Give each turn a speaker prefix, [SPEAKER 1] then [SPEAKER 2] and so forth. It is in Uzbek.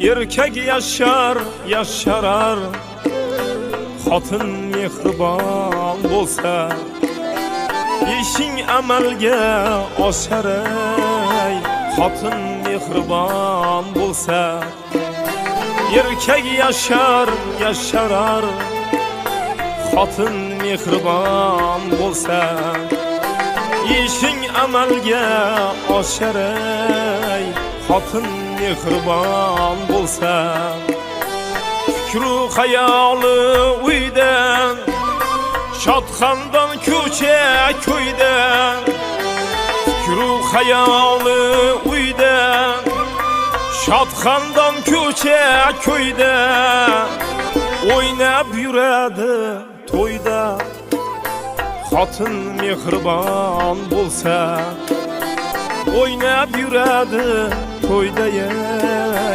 [SPEAKER 1] Erkak yashar, yasharar, xotin mehribon bo'lsa. Ishing amalga oshar ey, xotin mehribon bo'lsa. Erkak yashar, yasharar, xotin mehribon bo'lsa. Ishing amalga oshar ey, xotin mehribon bo'lsa. Fikru xayoli uyda, shod xandon ko'cha ko'yda. Fikru xayoli uyda, shod xandon ko'cha ko'yda. O'ynab yuradi to'yda, xotin mehribon bo'lsa. O'ynab yuradi to'yda ey.